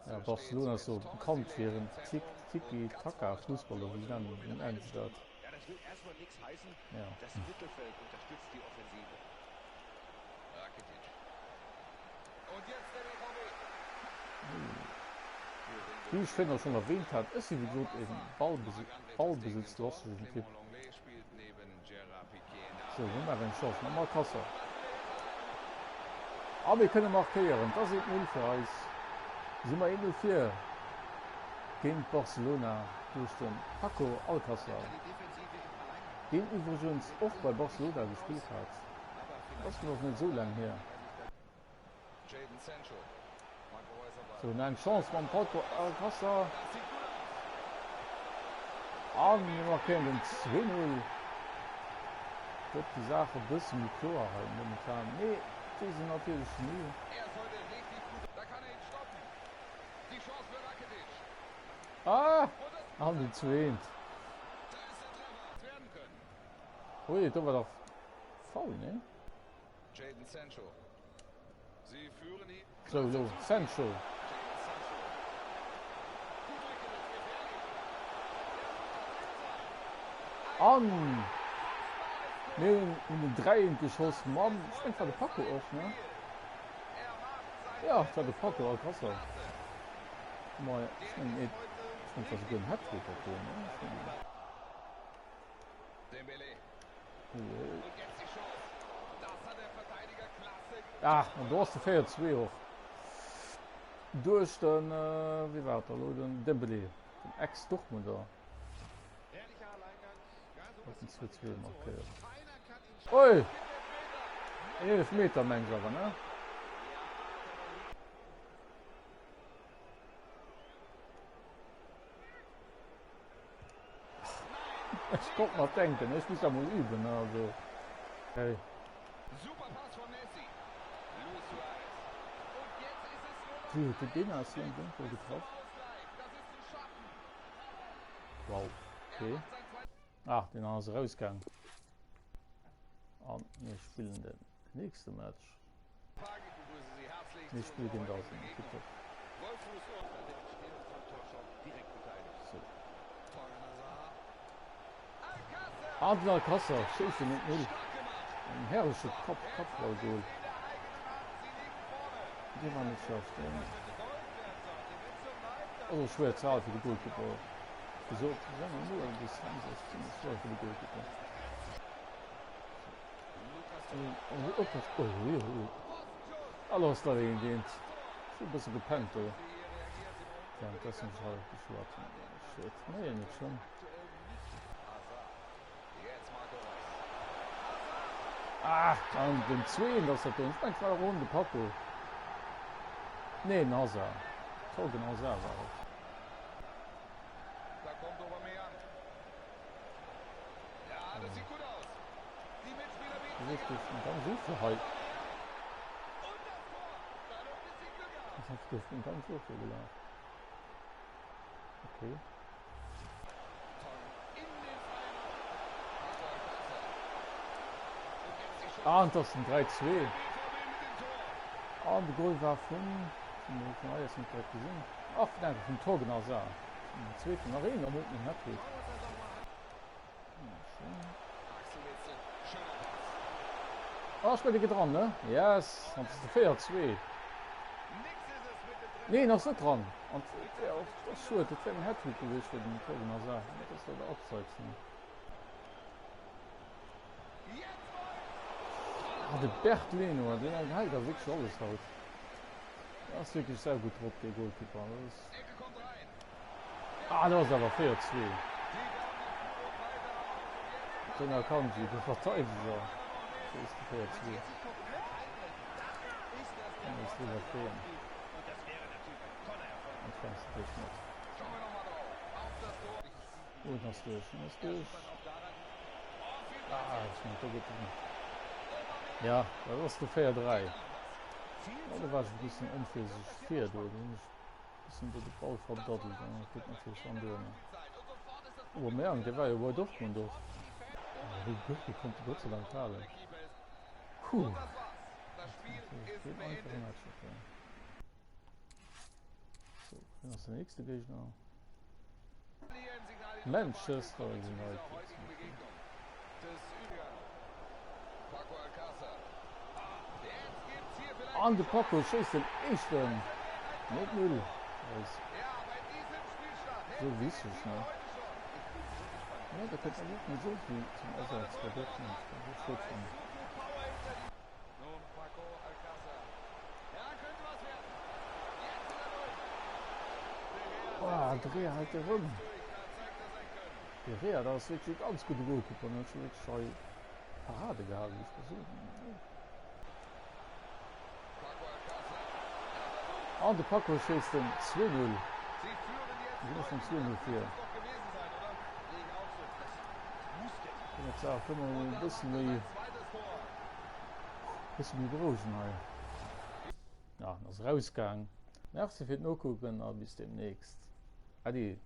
Ja, Barcelona ass jo bekannt fir hiren Tiki-Taka-Fussball, oder wéi nennen se dat? Ja. Wéi ech virhin och schonn erwähnt hat, ech si wéi gesot e ballbesitzlastegen Typ. Sou, mir maachen eng Chance mam Alcácer. A mir kënne markéieren. Et ass 1-0 fir eis. Si mer 1-0 vir géint Barcelona duerch de Paco Alcácer, deen iwwregens och bei Barcelona gespillt hat. Dat ass nach net esou laang hier. Sou, nach eng Chance mam Paco Alcácer. An mir markéieren den 2-0. Gëtt déi Saach e bësse méi kloer hei momentan. Mee déi sinn natierlech ni. Ah! An den zweent. Ui, do war dach faul, ne? Sou, lo Sancho. An mir hunn den 3 geschoss mam, ech mengen et war de Paco och, ne? Ja, et war de Paco Alcácer. Ma ech mengen, ech mengen et war souguer en Hattrick op do, ne? Ech mengen. Ah, an do ass de 4 2 och duerch den äh, wie war da lo den Dembélé, den Ex-Dortmunder. Huet den 2 2 markéiert. Ui! En Elfmeter meng ech awer, ne? Ech konnt mer denken, ech muss dat mol üben, ne, also. Hey. Wie huet de deen aus dem Wénkel getraff? Wow, okay. Ach, den ass erausgaang. An mir spillen den nächste Match. Mir spille géint Arsenal, tipptopp. So. An den Alcácer schéisst den 1-0. En herrleche Kapp Kappballgoal. Dee war net schlecht. Also schwéier ze hale fir de Goalkeeper. Gesot, Distanz ass zimmlech schwéier fir de Goalkeeper. Alles da een géint. Ech hu e bësse gepennt do. Währenddessen ech hei geschwat hunn. Shit. Nee, net schlëmm. Ah, an den zweeten ass dat do. Ech mengen, et war och de Paco. Nee, den Hazard. Thorgan Hazard war et. Richtig, und dann suche hei. Das hat durch den ganz so viel gelaufen. Okay. Ah, und das sind 3-2. Ah, und der Goal war von... Von jetzt nicht direkt gesehen. Ach, nein, von Torgen Hazard. Den zweiten nach een, dann den Hattrick. Ah, ech mein, dee geet dran, ne? Yes! An das ist de 4-2. Nee, en ass net dran. An ja, das ist schued, dat wär en Hattrick gewiescht fir den Thorgan Hazard. Dat ass leider abseits, ne? Ah, de Bert Leno, deen hält da wierklech alles haut. Dat ass wierklech sau gutt drop, dee Goalkeeper. Dat ass Ah, do ass awer 4 2. Den Akanji, de Verteideger, schéisst de 4 2. Kann eis driwwer freeën. An fängst du duerch mat. Oh, den ass duerch, den ass duerch. Ah, ech mengen, do geet en. Ja, dat ass de 4 3. Oh, do war ech e bëssen onvirsichteg vir do. Do hunn ech Bëssen do de Ball verdaddelt an dat geet natierlech dann duer. Aubameyang, dee war jo bei Dortmund och. De Gürtel konnt de Gott sei Dank halen. Puh. Dat ass natierlech keen einfache Match dat war. So. Wien ass den nächste Géigner? Manchester United. An de Paco schéisst den éischten net 0 aus. Sou wichteg, ne? Ja, da kënnt awer och net esou vill zum Asaz bei Dortmund, wat ech schued fannen. Oh, de Rea hält erëm. De Rea, dat ass wierklech e ganz gudde Golkipp an huet scho wierklech hei Parade gehalen, géif ech mol soen. An de Paco schéisst den 2-0. Mir sinn och schonn 2-0 vir. Kënne mer e bësse méi bësse méi berouegen hei. Ja, ass rausgaang. Merci fir d'Nokucken a bis demnächst. Ade.